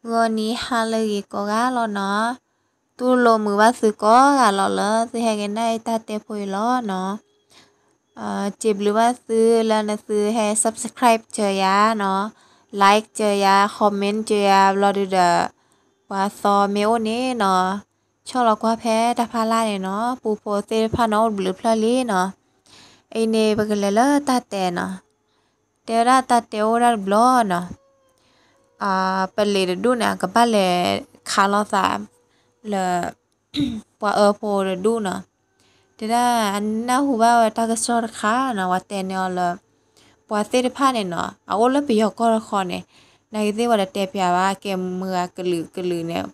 ဂီၤနံၤဟါလၢအဂ့ၤကိးဂၤလီၤနီၤ, တူၢ်လိာ်မုာ်ဘၣ်သုကိးဂၤလီၤလၢ သုဟဲကနၣ်အံၤတၢ်တဲဖိအံၤလီၤနီၤ. စံးဘျုးဘၣ်သုလၢနသုဟဲ subscribe စၢၤယၤနီၤ, like စၢၤယၤ, comment စၢၤယၤ ဘျီဒုဒီး ပှၤသီမ့ၢ်အိၣ်န့ၣ်နီၤ, ဆီၣ်လီၤကွၢ်ဖဲတၢ်ဖးလၢ်န့ၣ်နီၤ, ပူဖိသ့ၣ်တဖၣ်န့ၣ်အိၣ်တဘျုးဖျၢၣ်လံနီၤ. အံၤန့ၣ် ပကလဲၤလၢတၢ်တဲနီၤ, တဲဝဲဒၣ်တၢ်တဲအိၣ်ဝဲဒၣ်တဘျီနီၤ. ပလံၤတဒူၣ်န့ၣ် အကဘၣ်လဲၤခးလိာ်သးလၢ ပှၤအၢဖိတဒူၣ်နီၤ. တဲဒၣ်အနၢ်ဟူဘၣ်ဝဲတၢ်ကစီၣ်တခါနီၤ, ပှၤတဲန့ၢ်အီၤလၢ ပှၤသ့ၣ်တဖၣ်န့ၣ်နီၤ အအိၣ်လၢပယီၤကီၢ်တခီန့ၣ်, နာ်က့သ့ၣ်ပှၤတတဲပျးဘၣ်, ကဲမုာ်ဂၤကလုာ်ကလုာ်န့ၣ်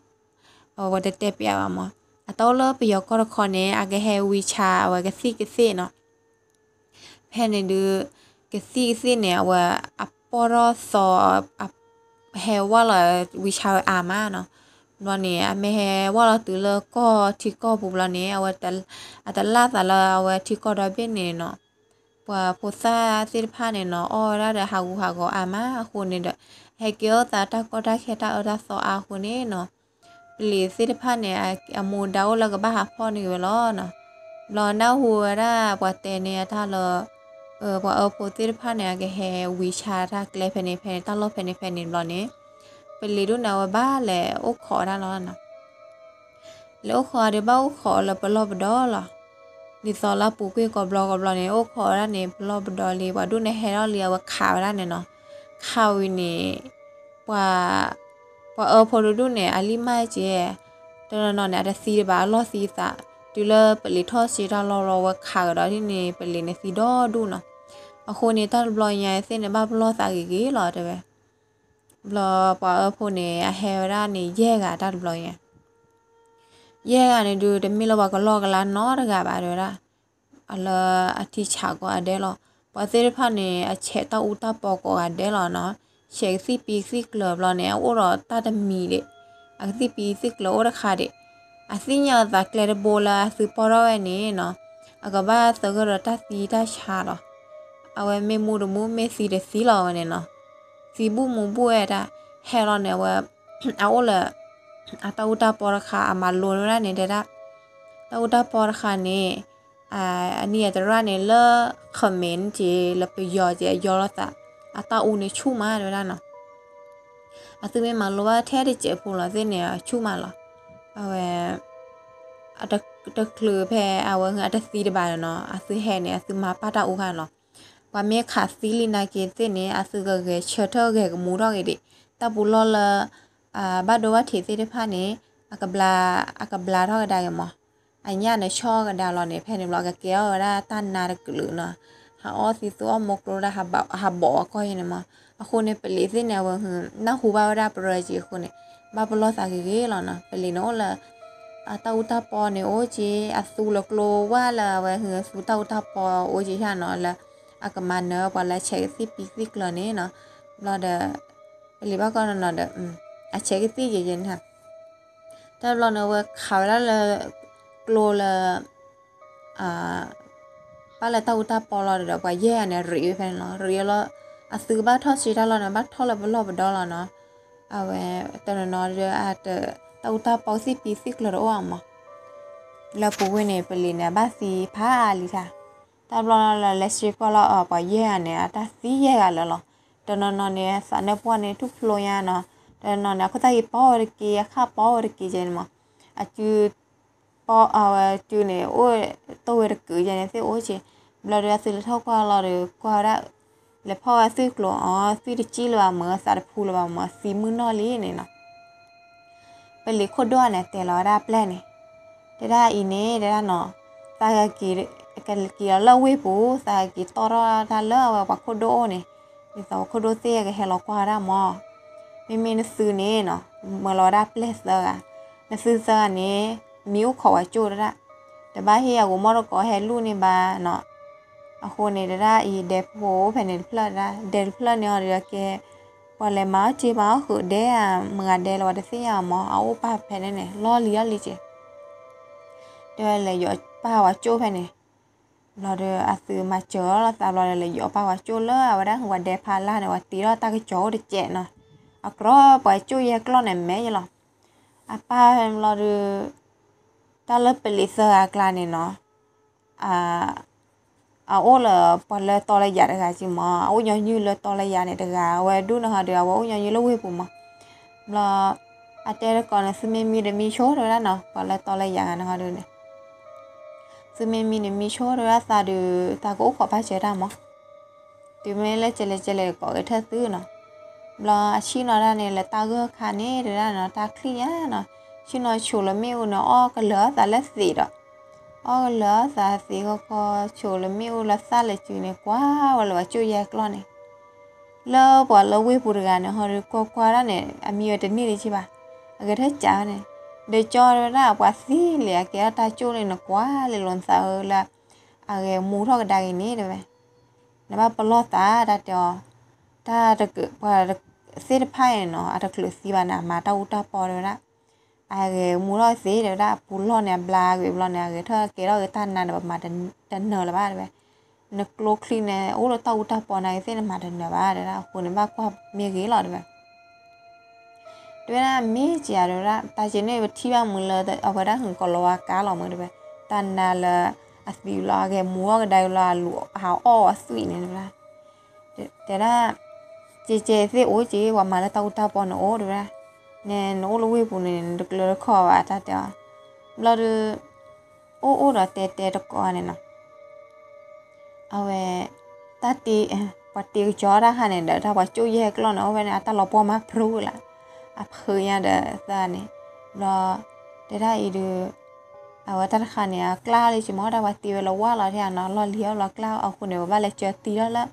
အဝဲတတဲပျးဘၣ်မး. အတၢ်အိၣ်လၢပယီၤကီၢ်တခီန့ၣ် အကဟဲ WeChat အဝဲကသံၣ်ကသ့ၣ်နီၤ. ဖဲန့ၣ်ဒုး ကသံၣ်ကသ့ၣ်န့ၣ် အဝဲအပီၢ်ထီၣ်သီ ဟဲဝဲလီၤ WeChat ဝဲအါမးနီၤ. ဘျီန့ၣ် အမ့ၢ်ဟဲဝဲလီၤတုၤလၢကီၢ်ထံကီၢ်ပူၤဘျီန့ၣ် အဝဲ အတလၢ်သးလၢအဝဲထံကီၢ်ဒီဘ့ၣ်န့ၣ်နီၤ. ပှၤဖိသၣ်သ့ၣ်တဖၣ်န့ၣ်နီၤ အီၣ်ဝဲဒၣ်ဒီးဟးဂူာ်ဟးဂီၤအါမးအဃိန့ၣ်ဒီး ဟဲက့ၤအီၣ်သးတၢ်ကီတၢ်ခဲတၢ်အၢတၢ်သီအါအဃိန့ၣ်နီၤ ပလံၤသ့ၣ်တဖၣ်န့ၣ် အမူဒါအိၣ်လၢကဘၣ်ဟးဖီၣ်န့ၢ်ဝဲလီၤနီၤ. ဘျီနၢ်ဟူဝဲဒၣ်ပှၤတဲန့ၢ်အတၢ်လၢ ပှၤအၢဖိသ့ၣ်တဖၣ်န့ၣ် အကဟဲ WeChat တၢ်ကျဲဖဲန့ၣ်ဖဲန့ၣ် တၢ်လီၢ်ဖဲန့ၣ်ဖဲန့ၣ်ဘျီန့ၣ် ပလံၤဒိၣ်န့ၣ် အဝဲဘၣ်လဲၤအိၣ်ခိးဝဲဒၣ်လီၤနီၤ. လဲၤအိၣ်ခိးဒီးဘၣ်အိၣ်ခိးလၢပလီၢ်ပဒီလီၤ. ဒ်သိးလၢအပူၤကွံာ်ကိးဘျီကိးဘျီန့ၣ် အိၣ်ခိးဝဲဒၣ်န့ၣ် ပလီၢ်ပဒီလံ ပှၤဒိၣ်န့ၣ်ဟဲထီၣ်လံ အဝဲခးဝဲဒၣ်န့ၣ်နီၤ. ခးဝံၤန့ၣ် ပှၤ ပှၤအၢဖိတဒူၣ်န့ၣ် အလံၢ်မၢ်က့ၤ တနီၤနီၤန့ၣ် အတသံတဘၣ် အလီၢ်သံသး တုၤလၢပလံၤထီၣ်စ့တၢ်လီၢ်လီၤ အဝဲခးကဒီးဒ်န့ၣ် ပလံၤန့ၣ်သံဒီဒူၣ်နီၤ. အဃိန့ၣ် တၢ်တဘျီညါသ့ၣ်န့ၣ် ဘၣ်ပလီၢ်သးဂ့ၤဂ့ၤလီၤတဲဝဲ ဘျီပှၤအၢဖိန့ၣ် အဟဲဝဲဒၣ်န့ၣ် ယဲၢ်ဂၤတၢ်တဘျီညါ ယဲၢ်ဂၤန့ၣ်ဒုး တမ့ၢ်လၢပှၤကလီကလါနီတဂၤဘၣ်တဲဝဲဒၣ်. အလၢအထံဆးကီးအဒဲလီၤ. ပှၤသ့ၣ်တဖၣ်န့ၣ် အဆဲးတၢ်အူတၢ်ပီကိးဂၤဒဲးလီၤနီၤ. ဆဲးကသံၣ်ပံသံၣ်ကျၢၤဘျီန့ၣ် အအိၣ်ဒီးတၢ်တမံၤဒံး, အကသံၣ်ပံသံၣ်ကျၢၤအိၣ်တခါဒံး, အသ့ၣ်ညါအသးကျဲတဘိလၢအသုပီၢ်ထီၣ်ဝဲန့ၣ်နီၤ, အကဘၣ်သဂၢၢ်ဒီးတၢ်သံတၢ်ဆါလီၤ. အဝဲမ့ၢ်မူတမူ မ့ၢ်သံတသံလီၤဝဲန့ၣ်နီၤ. သံဘူၣ်မူဘူၣ်ဝဲဒၣ်, ဟဲလီၤန့ၣ် အဝဲ အအိၣ်လၢ အတၢ်အူတၢ်ပီတခါ အမၤလိန့ၢ်ဝဲဒၣ်န့ၣ်တဲဒၣ်, တၢ်အူတၢ်ပီတခါန့ၣ် အနံၣ်အတရၣ်န့ၣ် လၢ Khmer က့ၤ လၢပယီၤက့ၤ အယီၤလိာ်သး, အတၢ်အူန့ၣ်ဆူၣ်မးတဲဝဲဒၣ်နီၤ. အသုမ့ၢ်မၤလိဘၣ်ထဲတစဲးဖိလီၤသ့ၣ်န့ၣ် အဆူၣ်မးလီၤ. အဝဲ တချုးဖဲအဝဲအတသံတဘၣ်နီၤ အသုဟဲန့ၣ် အသုမၤပာ်တၢ်အူခါန့ၣ်လီၤ. ပှၤမ့ၢ်ခးသံလံနာ်က့ၤသ့ၣ်န့ၣ် အသုကဂဲၤဆၢထၢၣ်ဂဲၤကမူထီၣ်က့ၤဒံး, တၢ်ပူၤလီၢ်လၢ ဘၣ်ဒိဘၣ်ထံးသ့ၣ်တဖၣ်န့ၣ် အကဘျါ အကဘျါထီၣ်ကဒါက့ၤမး, အညၣ်န့ၣ်ဆီၣ်ကဒါလီၤန့ၣ် ဖဲန့ၣ်ဘျီ ကကဲထီၣ်ဝဲဒၣ်တၢ်နါတကလုာ်နီၤ, ဟးအီၣ်သံသိအီၣ်မိၢ်ကျိဒၣ် ဟးဘိးအကီၢ်ယဲန့ၣ်မး. အဃိန့ၣ် ပလံၤသ့ၣ်န့ၣ် အဝဲ နၢ်ဟူဘၣ်ဝဲဒၣ်ပရၢက့ၤအဃိန့ၣ် ဘၣ်ပလီၢ်သးဂ့ၤဂ့ၤလီၤနီၤ. ပလံၤန့ၣ်အိၣ်လၢ အတၢ်အူတၢ်ပီန့ၣ်အိၣ်က့ၤ အသူလၢကျိဝါလၢအဝဲ သူတၢ်အူတၢ်ပီအိၣ်က့ၤယါနီၤ လၢ အကမၤနၢၤပှၤလၢအဆဲးကသံၣ်ပံသံၣ်ကျၢၤန့ၣ်နီၤ. ဘျီဒီး ပလံၤဘၣ်ကီၢ်နီၤနီၤဒီး အဆဲးကသံၣ်က့ၤယဲန့ၣ် တၢ်ဘျီန့ၣ် အဝဲခးဝဲဒၣ်လၢ ကျိလၢ ပၢ်လၢတၢ်အူတၢ်ပီလီၤဒီး ပှၤယဲၢ်ဂၤန့ၣ် ရံးဝဲဖဲန့ၣ်လီၤ. ရံးလီၤ အသုကဘၣ်ထီၣ်စ့တၢ်လီၢ်န့ၣ် ဘၣ်ထီၣ်လၢပလီၢ်ပဒီလီၤနီၤ. အဝဲ တနီၤနီၤဒီး တၢ်အူတၢ်ပီသံၣ်ပံသံၣ်ကျၢၤတအိၣ်အါမး. လၢပူၤကွံာ်န့ၣ် ပလံၤန့ၣ် အဘၣ်သံဖးအါလံတၢ်. တၢ်ဘျီလၢလဲၤစ့ကွၢ်လီၤအီၤ ပှၤယဲၢ်ဂၤန့ၣ် အတၢ်သံယဲၢ်ဂၤလၢာ်လီၤ. တနီၤနီၤန့ၣ် သးနၢၣ်ပှၢ်န့ၣ် ထူၣ်ဖျိညါနီၤ. တနီၤနီၤန့ၣ် အခိၣ်သၣ်ဃံပီဝဲတက့ၢ် အခၣ်ပီဝဲတက့ၢ်ကဲန့ၣ်မး. အစု ပီအဝဲစုန့ၣ် အိၣ်တိၢ်ဝဲတကုးယဲန့ၣ်သ့ၣ်အိၣ်က့ၤ. ဘျီဒီးအသုလဲၤထီၣ်ကွၢ်လီၤဒီး ကွၢ်ဝဲဒၣ် လဲၤဖီၣ်ဝဲသွံၣ်ကျိၤအီၤ သွံၣ်တကံၣ်လၢၤဘၣ်မး သးတဖူလၢၤဘၣ်မး သံမုၢ်နီၢ်လံန့ၣ်နီၤ. ပလံၤခိၣ်ဒိၣ်န့ၣ် တဲလီၤဝဲဒၣ်အပျဲၢ်န့ၣ် တဲဒၣ်အံၤန့ၣ် တဲဒၣ်နီၤ, သးကက့ၤ ကက့ၤလီၤလၢဝ့ၢ်ပူၤ သးကက့ၤတီၢ်ထီၣ်တၢ်လၢအဝဲပှၤခိၣ်ဒိၣ်အိၣ်န့ၣ်, ဒ်သိးပှၤခိၣ်ဒိၣ်သ့ၣ်ကဟဲလီၤကွၢ်ဝဲဒၣ်မး. မ့မ့ၢ်နသုန့ၣ်နီၤ မၢလီၤဝဲဒၣ်ပျဲၢ်သၢဂၤ, နသုသၢဂၤန့ၣ် မံအိၣ်ခိးဝဲကၠိၣ်တဲဒၣ်, တဘၣ်ဟ့ၣ်အဂိၤမီၢ်တကိးဟဲလူၢ်န့ၢ်ဘၣ်နီၤ. အဃိန့ၣ် တဲဒၣ်အံၤဒဲဖိအိၣ်ဖဲန့ၣ်တဖျၢၣ်ဒၣ်, ဒဲတဖျၢၣ်န့ၣ်အီၤဒီးကဲ ပှၤလဲၤမၤအီၣ်စ့မၤအီၣ်ဃုာ်ဒဲဧါ မတၤဒဲလၢၤဝဲတသ့ၣ်ညါအီၤမး အအိၣ်ပာ်ဖဲန့ၣ်န့ၣ် လီၢ်လံၤလီၢ်လံၤကဲ တဲဝဲလဲၤယီၤပာ်ဝဲကၠိၣ်ဖဲန့ၣ်. ဘျီဒီးအသုမၤစၢၤလီၤသးဘျီဒီး လဲၤယီၤပာ်ဝဲကၠိၣ်လၢအဝဲဒၣ်ဝဲဒဲဖးလၢ်န့ၣ် ဝဲတ့ထီၣ်တၢ်ကစီၤအိၣ်တစဲးနီၤ. အကြၢးပှၤကၠိၣ်ယဲၢ်ကျီၢ်န့ၣ်မဲာ်ယဲလီၤ. အပၢ်လီၤဒီး တၢ်လၢပလံၤသၢဂၤအကျါန့ၣ်နီၤ အအိၣ်လၢပှၤလၢတီလၢယၤတဂၤက့မး, အအိၣ်ညီနုၢ်လၢတီလၢယၤန့ၣ်တဂၤ, အဝဲဒူၣ်န့ၣ်ဟီဒီး အဝဲအိၣ်ညီနုၢ်လၢဝ့ၢ်ပူၤမး. ဘျီ အတဲတကိးန့ၣ် သုမ့ၢ်မံဒီးမံဆိတဝဲဒၣ်နီၤ, ပှၤလၢတီလၢယၤဂၤန့ၣ်ဟီဒုန့ၣ် သုမ့ၢ်မံန့ၣ်မံဆိတဝဲဒၣ်သးဒီး သးကအိၣ်ခိးဘၣ်စၢၤတၢ်မး, တုၤမ့ၢ်လၢကလဲၤကလဲၤကိးက့ၤထၢၣ်သုနီၤ. ဘျီအဆ့ၣ်နီၤဒၣ်န့ၣ် လၢတၢ်ဂၢၢ်ခါန့ၣ် တဲဒၣ်နီၤ တၢ်ချံၣ်ညါနီၤ, ဆ့ၣ်နီၤဆိးလၢမ့ၣ်အူန့ၣ် အီၣ်ကလၢာ်အသးလၢသံးဒီး အီၣ်ကလၢာ်အသးသံးဃီဃီ ဆိးလၢမ့ၣ်အူလၢသၣ်လၢစုန့ၣ် ကွၢ်ဝဲလၢပှၤကၠိၣ်ယဲၢ်ကျီၢ်န့ၣ် လၢပှၤလၢဝ့ၢ်ပူၤတဂၤန့ၣ် ဟီဒီးကွၢ်ကွၢ်ဒၣ်န့ၣ် အမံဝဲတန့ၢ်ဒံးက့ဘၣ်, အဂဲၤထၢၣ်ကးန့ၣ်, ဒီးကၠီတဝဲဒၣ်ပှၤသံလံ အကဲထီၣ်တၢ်ကၠိၣ်န့ၣ် နကွၢ်လံလိာ်နသးဧၢလၢ အဂဲၤမူထီၣ်ကဒါက့ၤန့ၣ်တဝဲ, နဘၣ်ပလီၢ်သးတၢ်တဲအီၤ, တၢ်တကပှၤ သ့ၣ်တဖၣ်အံၤနီၤ အတချုးသံဘၣ်န့ၣ် အမၤတၢ်အူတၢ်ပီတဝဲဒၣ် အဂဲၤမူထီၣ်သ့တဝဲဒၣ် အပူၤလီၢ်န့ၣ် အဘျါကွံာ်ဘျီန့ၣ် အဂဲၤထီၣ်ကဲထီၣ်က့ၤတၢ်နါန့ၣ် ပမၤတနၢၤလၢၤဘၣ်တဝဲ, နကျိချံန့ၣ် အိၣ်လၢတၢ်အူတၢ်ပီန့ၣ်ဂ့ၤသ့ၣ် နမၤတနၢၤဘၣ်တဝဲဒၣ် အဃိန့ၣ် ဘၣ်ကွၢ်မ့ၢ်ဂ့ၤလီၤတဝဲ တဝဲဒၣ်မ့ၢ်က့ၤဧါတဝဲဒၣ် တၢ်က့န့ၣ် ပထံၣ်ဘၣ်မုာ်လၢ အဝဲဒၣ်ဟ့ၣ်ကီးလီၤဝဲကါလီၤမုာ်တဝဲ, တၢ်နါလၢ အသံလီၤ အဂဲၤမူထီၣ်ကဒါက့ၤလီၤ အလူၤအဟးအီၣ်အသွံၣ်န့ၣ်တဝဲဒၣ် တဲဒၣ် ကဲကဲသ့ၣ်အိၣ်က့ၤ ပှၤမၤလၢတၢ်အူတၢ်ပီန့ၣ်အိၣ်တဝဲဒၣ်, နဲနအိၣ်လၢဝ့ၢ်ပူၤန့ၣ် နတကျၢၤတခီဘၣ်တၢ်တဲအီၤ, ဘျီဒီး အိၣ်အိၣ်ဒီးတဲတဲတကိးန့ၣ်နီၤ အဝဲ တၢ်တ့ ပှၤတ့ကစီတၢ်ခါန့ၣ်ဒီး တၢ်ပှၤကၠိၣ်ယဲၢ်ကျီၢ်န့ၣ် အိၣ်ဝဲန့ၣ် အတၢ်လီၤပှီၢ်မးဖျိလၢ အဖုညါဒီးသၢန့ၣ်, ဘျီ တဲဒၣ်အံၤဒုး အဝဲတၢ်တခါန့ၣ် အကျါလံကမီၤ တၢ်ပှၤတ့ဝဲလၢဝၢ်လီၤထဲနီၤ လီၢ်လံၤအီၣ်ဘျီကျါ အဃိန့ၣ် ပဘၣ်လဲၤကၢတံထီၣ်လၢ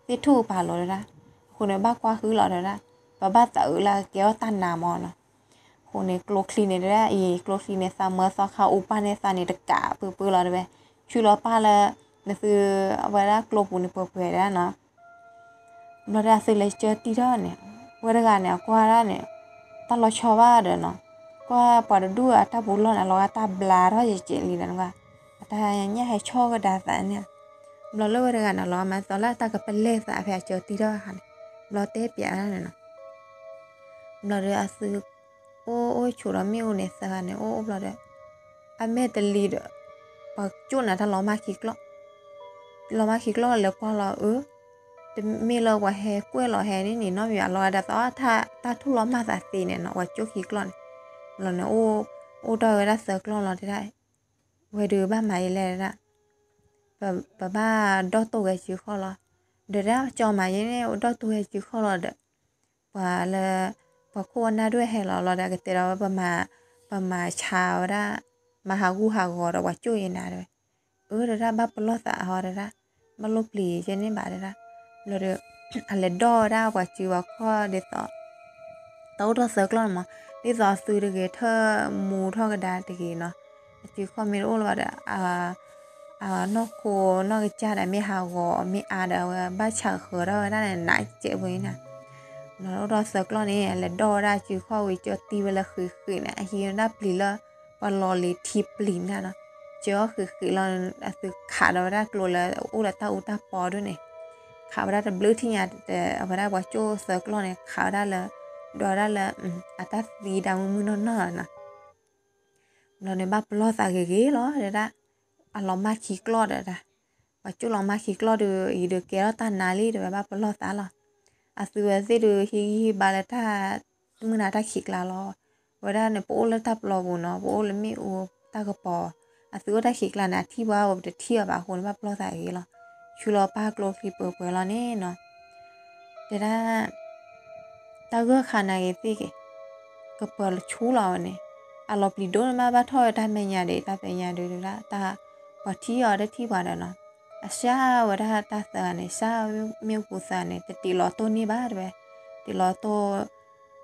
သ့ၣ်ထူၣ်ပာ်လိၤတဝဲဒၣ်, အဃိန့ၣ် ဘၣ်ကွၢ်ဃုလီၤတဝဲဒၣ်, ပဘၣ်သးအုးလၢကဲထီၣ်တၢ်နါမးနီၤ အဃိန့ၣ် ကျိချံန့ၣ်တဝဲဒၣ်အံၤ ကျိချံန့ၣ် သးမၢသီခါအူပၢ်န့ၣ်သးန့ၣ်တကးပၢပၢလီၤတဝဲ, ဆူလီၤပၢ်လၢ နသု အဝဲဒၣ်ကျိပူၤန့ၣ်ပှဲၤပှဲၤတဝဲဒၣ်နီၤ, ဘျီဒီးအသုလဲၤကၢတံထီၣ်န့ၣ် ဝဲတဂၤန့ၣ် အကွၢ်ဒၣ်န့ၣ် တၢ်လီၤဆီဘၣ်ဒီးနီၤ, ကွၢ်ပှၤတဒူၣ်အတၢ်ပူၤလီၢ်န့ၣ် အလီၤဂာ်တၢ်ဘျါထီၣ်ယဲၢ်ကဲးလံဒီးနကွၢ်, အတၢ်ညၣ်ဟဲဆီၣ်ကဒါသးန့ၣ်, ဘျီလၢဝဲတဂၤန့ၣ် လီၤမၤသီလၢတၢ်ကပလဲၢ်သးဖဲအကၢတံထီၣ်အခါန့ၣ်, ဘျီတဲပျးဒၣ်န့ၣ်နီၤ ဘျီဒီးအသု အိၣ်အိၣ်ဆိးဒီးမ့ၣ်အူန့ၣ်သၢဂၤန့ၣ် အိၣ်အိၣ်ဘျီဒီး အမဲာ်တလံၤဒီး ပှၤကၠိၣ်န့ၣ်တၢ်လီၤမၢ်ခံကျီၢ်, လီၤမၢ်ခံကျီၢ်လဲၤကွၢ်လီၤအၢ, တမ့ၢ်လၢပှၤဟဲကွဲၢ်လီၤဟဲန့ၣ်န့ၣ် နီတမံၤဘၣ် လီၤဂာ်ဒီးသီ တၢ်ထူၣ်လီၤမၢ်သးသ့န့ၣ်နီၤ ပှၤကၠိၣ်ခံကျီၢ်န့ၣ်, ဘျီန့ၣ် အိၣ်အိၣ်တ့ၢ်ဝဲဒၣ်သၢကျီၢ်လီၤတဲဒၣ်, ဝဲဒုးဘၣ်မၤယဲလဲၣ်ဒၣ် ပဘၣ်ဒီၣ်တိၢ်ဝဲစုခီၣ်လီၤ, ဒီးတၢ်ကၠီမၤယဲန့ၣ် ဒီၣ်တိၢ်ဝဲစုခီၣ်လီၤဒီး ပှၤလၢ ပှၤခိၣ်အနၢ်ဒိၣ်ဟဲလီၤလီၤဒီး ကတဲဒီးဝဲ ပမၤဆါဝဲဒၣ် မၤဟးဂူာ်ဟးဂီၤဒီးပှၤကၠိၣ်အံၤနၤတဲဝဲ, အၢ တဲဒၣ် ဘၣ်ပလီၢ်သးဟီတဲဒၣ်, ဘၣ်လိၣ်ပျံၤယဲန့ၣ်ဘၣ်တဲဒၣ်, ဘျီဒီး အလဲၤဒီၣ်ဝဲဒၣ်ပှၤစုပှၤခီၣ်ဒ်သိး တၢ်အိၣ်ထီၣ်သၢကျီၢ်န့ၣ်မး, ဒ်သိးအသုတဂဲၤထၢၣ်မူထီၣ်ကဒါတဂ့ၤနီၤ, အစုခီၣ်မ့ၢ်တအိၣ်လၢၤဘၣ်ဒီး အနီၢ်ခိနီၢ်ကစၢ်ဒီးမ့ၢ်ဟးဂီၤမ့ၢ်အါဒီး အဝဲဘၣ်ဆးဃၢၤထီၣ်ဝဲဒၣ်န့ၣ် နးစဲးဖိအံၤနၤ, ဘျီအိၣ်ထီၣ်သၢကျီၢ်န့ၣ် အလဲၤဒီၣ်ဝဲဒၣ်စုခီၣ်ဝံၤ ကၢတံၢ်ဝဲလၢဃံးဃံးန့ၣ် အဟံးဝဲဒၣ်ပျံၤလၢ ပှၤလီၤလံၤထံပျံၤန့ၣ်နီၤ, ကၢအီၣ်ဃံးဃံးလီၤ အသုခးဒီးဝဲဒၣ်ကျိလၢအိၣ်ဒီးတၢ်အူတၢ်ပီဒိၣ်န့ၣ်, ခးဝဲဒၣ်တဘျုးထံၣ်ညါ အဝဲဒၣ်ပှၤကၠိၣ်သၢကျီၢ်န့ၣ် ခးဝဲဒၣ်လၢ ဒီးဝဲဒၣ်လၢ အတၢ်သံဒၣ်မုၢ်မုၢ်နီၢ်နီၢ်နီၤ ဘျီန့ၣ်ဘၣ်ပလီၢ်သးဂ့ၤဂ့ၤလီၤတဲဒၣ်, အလီၤမၢ်ခံကျီၢ်ဒီးဒၣ်, ပှၤကၠိၣ်လီၤမၢ်ခံကျီၢ်ဒီး အံၤဒီးကဲထီၣ်တၢ်နါလံတဲဝဲဘၣ်ပလီၢ်သးလီၤ, အသုဝဲသ့ၣ်ဒီးဟံးဂံၢ်ဟံးဘါလၢတၢ် မုၢ်နၤတၢ်ခံးကျါလီၤ, ဝဲဒၣ်န့ၣ် ပအိၣ်လၢတၢ်ပျီပူၤနီၤ ပအိၣ်လၢမ့ၣ်အူတၢ်ကပီၤ, အသုအိၣ်တၢ်ခံးကျါန့ၣ် အထံၣ်ပှၤဝဲပတထံၣ်အီၤဘၣ်အဃိန့ၣ်ဘၣ်ပလီၢ်သးဂ့ၤလီၤ, ဆူလီၤပၢ်ကျိချံပှဲၤပှဲၤလီၤန့ၣ်နီၤ တဲဒၣ် တၢ်ဂၢၢ်ခါန့ၣ်ဂ့ၤသ့ၣ်ဂ့ၤ, ကပၢၤဆူလီၤဝဲန့ၣ်, အလီၤပျံၤဒိၣ်န့ၣ်မးဘၣ်ထီၣ်ဝဲတၢ်မဲာ်ညါဒီး တၢ်မဲာ်ညါဒီး တၢ် ပှၤထံၣ်အီၤတထံၣ်ပှၤဒီးနီၤ, အစၢ်ဝဲဒၣ်တၢ်သၢဂၤန့ၣ် စၢ်မ့ၣ်အူပူၤသၢဂၤန့ၣ် တတ့ၢ်လီၤတိၢ်န့ၢ်ဘၣ်တဲဝဲ, တ့ၢ်လီၤတိၢ်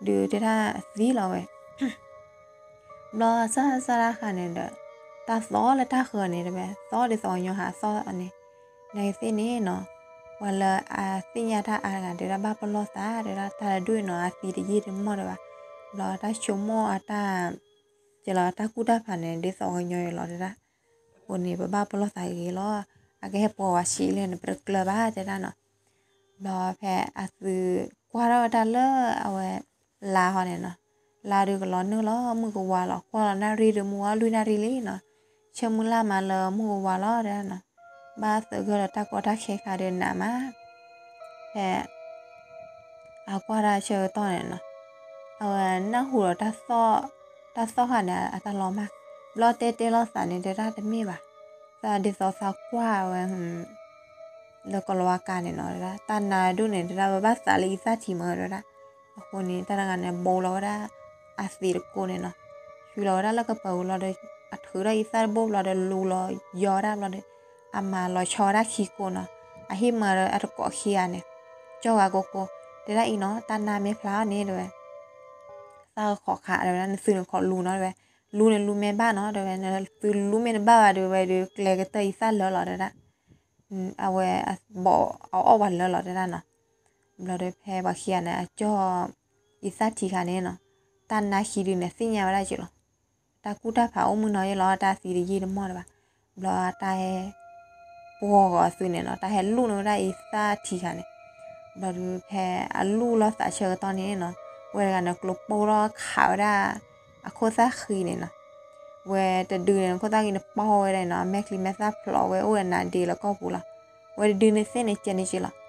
ဒုးတဲဒၣ်သံလီၤဝဲ ဘျီစၢ်စၢ်တၢ်ဃါန့ၣ်ဒီး တၢ်သီလၢတၢ်ဃၢၤန့ၣ်တဲဝဲ သီဒ်သိးကညီဟးသီန့ၣ်, နဂ့ၤသ့ၣ်န့ၣ်နီၤ, ပှၤလၢအသ့ၣ်ညါတၢ်အါတဂၤတဲဒၣ်ဘၣ်ပလီၢ်သးတဲဒၣ် တၢ်တဒူၣ်နီၤ အသံတယံာ်တမီၢ်ဒံးဘၣ်, ဘျီတၢ်ဆိကမိၣ်အတၢ် ကဲလီၤတၢ်ကူၣ်တၢ်ဖးန့ၣ် ဒ်သိးကညီအံၤလီၤတဲဒၣ်, အဃိန့ၣ် ပဘၣ်ပလီၢ်သးဂ့ၤလီၤ, အကဟဲပိာ်ဝဲဆံးလဲၣ်န့ၣ် ပတကျၢၤဘၣ်တဲဒၣ်နီၤ, ဘျီဖဲအသုကွၢ်ထီၣ်ဝဲဒၣ်လၢအဝဲ လါဟီန့ၣ်နီၤ, လါဒုးကလီၤနုာ်လီၤ မုၢ်ကဝၤလီၤ ကွၢ်လီၤနၣ်ရံၣ်ဒုး မုၢ်ဝါလွံၢ်နၣ်ရံၣ်လံနီၤ, ဆၢမုၢ်လၢ်မးလၢမုၢ်ကဝၤလီၤတဲဒၣ်နီၤ, ဘၣ်သဂၢၢ်ဒီးတၢ်ကီတၢ်ခဲခါဒုးနးမး, ဖဲ အကွၢ်တၢ်ဆၢကတီၢ်န့ၣ်နီၤ, အဝဲနၢ်ဟူဒီး တၢ်သီၣ်ဃာ်န့ၣ် အတၢ်လီၤမၢ်, ဘျီတဲတဲလီၤသးန့ၣ် တဲဒၣ်တမ့ၢ်ဘၣ်, သးဒ်သိးသးကွၢ်ဝဲ လၢကလီၤဝါကါန့ၣ်နီၤ, တၢ်နါဒိၣ်န့ၣ် တဲဒၣ်ဝဲဘၣ်သးလၢအံသၣ်ထံးမးတဲဒၣ်, အဃိန့ၣ် တၢ်တဂၤန့ၣ် ဘိလီၤဝဲဒၣ် အသံးတကိးန့ၣ်နီၤ, ဆူလီၤဝဲဒၣ်လၢကပၤဝံၤလီၤဒီး အထုးထီၣ်အံသၣ်တဘိဘျီဒီး လူလီၤယီၤဒၣ်ဘျီဒီး အမၤလီၤဆီဝဲဒၣ်ခံကိးနီၤ, အဟ့ၣ်မၤဒီးအတကိးခံဂၤန့ၣ်, ကၠီဂၤကိးကိး, တဲဒၣ်အံၤနီၤ တၢ်နါမ့ၢ်ဖျါန့ၣ်တဲဝဲ သၣ်ဃီခးတဲဝဲဒၣ် နသုန့ၣ်ခီလူနီၤတဲဝဲ, လူန့ၣ်လူမ့ၢ်ဘၣ်နီၤတဲဝဲ, နသုလူမ့ၢ်တဘၣ်ဘၣ်တဲဝဲဒီး ကျဲကတၢၢ်အံသၣ်လၢာ်လီၤတဲဒၣ်, အဝဲဘီးအအီၣ်ပှၤလၢာ်လီၤတဲဒၣ်နီၤ, ဘျီဒီးဖဲပှၤခံဂၤန့ၣ် အကၠီအံသၣ်ထံးခါန့ၣ်နီၤ, တၢ်နါခံဒုန့ၣ် သ့ၣ်ညါဝဲဒၣ်က့ၤလီၤ, တၢ်ကူၣ်တၢ်ဖးအိၣ်မုၢ်နီၤယဲလီၤ တၢ်သံတယံာ်တမီၢ်တဘၣ်, ဘျီတၢ်ဟဲ ပှီၤဂီၤအသုးန့ၣ်နီၤ တၢ်ဟဲလူၣ်န့ၢ်ဝဲဒၣ်အံသၣ်ထံးခါန့ၣ်, ဘျီဒုးဖဲအလူၣ်လီၤသးဆၢကတီၢ်န့ၣ်နီၤ, ဝဲတဂၤန့ၣ် ကျိပိၢ်ထီၣ်ခးဝဲဒၣ် အခိၣ်သၣ်ဃံန့ၣ်နီၤ, ဝဲတဒုန့ၣ် ခိၣ်သၣ်ဃံန့ၣ်ပီၢ်ဝဲဒၣ်နီၤ အမဲာ်ချံမဲာ်သၣ်ဖျိးဝဲအိၣ်ဒီးနါဒ့လၢကီၢ်ပူၤလီၤ, ဝဲတဒုန့ၣ်သ့ၣ်န့ၣ်ကဲန့ၣ်က့ၤလီၤ,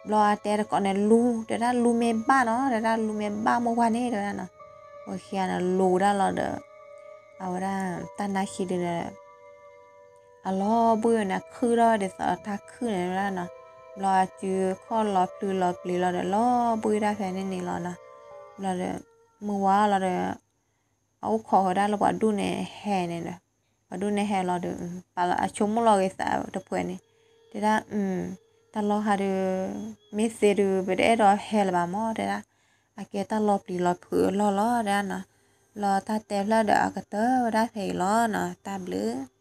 ဘျီအတဲတကိးန့ၣ်လူ တဲဒၣ်လူမ့ၢ်ဘၣ်နီၤ တဲဒၣ် လူမ့ၢ်ဘၣ်မိၢ်ဝါန့ၣ်တဲဒၣ်နီၤ, ဝဲခံဂၤန့ၣ်လူဒၣ်လီၤဒီး အဝဲဒၣ် တၢ်နါခံဒုန့ၣ် အလီၤဘှံးဝဲန့ၣ် အခုၣ်ထီၣ်ဒ်သိးတၢ်ခုၣ်န့ၣ်ဝဲဒၣ်နီၤ, ဘျီအစုခီၣ်လီၤဖျုးလီၤပျံၤလီၤဒီး လီၤဘှံးဒၣ်ဖဲန့ၣ်န့ၣ်လီၤနီၤ, ဘျီဒီး မုၢ်ဝါလီၤဒီး အအိၣ်ခိးဝဲဒၣ်လၢပှၤဒူၣ်န့ၣ်ဟဲန့ၣ်ဒီး ပှၤဒူၣ်န့ၣ်ဟဲလီၤဒီး အဆိကမိၣ်လီၤဂ့ၤသးတဖှဲးန့ၣ်, တဲဒၣ် တၢ်လီၢ်ခါဒုး မ့ၢ်သ့ဒုး ပတအဲၣ်ဒိးဟဲလၢၤဘၣ်မၢ်တဲဒၣ်, အကဲတၢ်လီၤပျံၤလီၤဖုးအလီၢ်လီၤတဲဒၣ်နီၤ, လီၤတၢ်တဲဖျၢၣ်ဒီးအကတၢၢ်ဝဲဒၣ်ဖဲအံၤလီၤနီၤ, တၢ်ဘျုး